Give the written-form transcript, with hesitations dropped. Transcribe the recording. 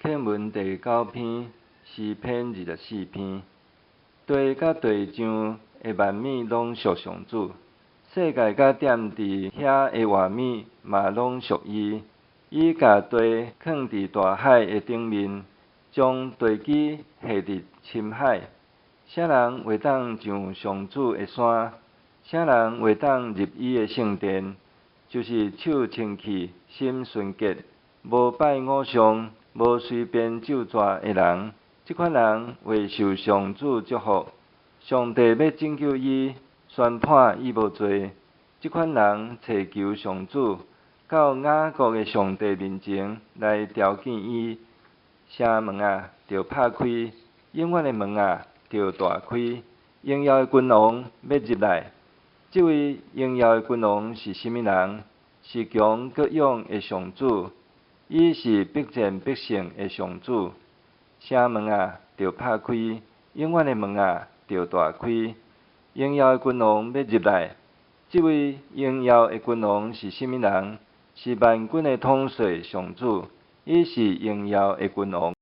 經文第九篇，詩篇24篇。地佮地上的萬物攏屬上主，世界佮踮佇遐的活物嘛攏屬伊。伊共地囥佇大海的頂面，將地基下佇深海。啥人會當上上主的山？啥人會當入伊的聖殿？就是手清氣、心純潔、無拜偶像、無隨便咒詛的人。這款人會受上主祝福，上帝欲拯救伊，宣判伊無罪。這款人揣求上主，到雅各的上帝面前來朝見伊。城門啊，著拍開；永遠的門啊，著大開。榮耀的君王欲入來。這位榮耀的君王是啥物人？是強閣勇的上主，伊是必戰必勝的上主。城門啊，著拍開；永遠的門啊，著大開。榮耀的君王欲入來。這位榮耀的君王是啥物人？是萬軍的統帥上主，伊是榮耀的君王。